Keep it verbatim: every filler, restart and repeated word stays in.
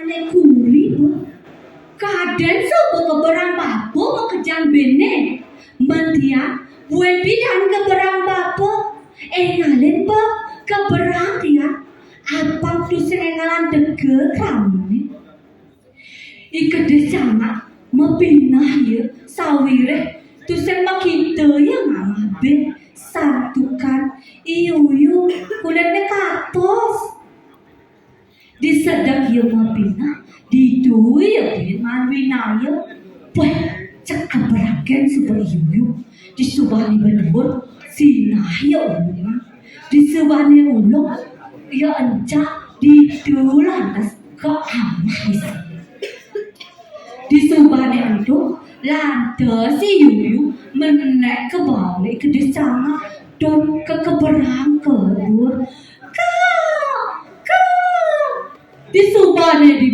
Nek kuri, Beh. Kadén suba kaberang bapa makejang béné. Mén tiang, buin pidan kaberang bapa. Éngalin, Beh, kaberang tiang. Apang tusing éngalang deka kramané. I Kedis Cangak mapinah ia sawiréh tusing makita ia ngamah bé, santukan I Yuyu kulitné katos. Disedek ia mapinah, ditu ia buin maan winaya. Pueh, cekap ragan suba I Yuyu. Disubané ba duur, sinah ia ulungan. Disubané ulung, ia encak, ditu lantas ka amah isiné. Disubané ento, lantas I Yuyu menék ka baoné I Kedis Cangak, tur kakaberang ka duur. Kak! Kak! Disubané di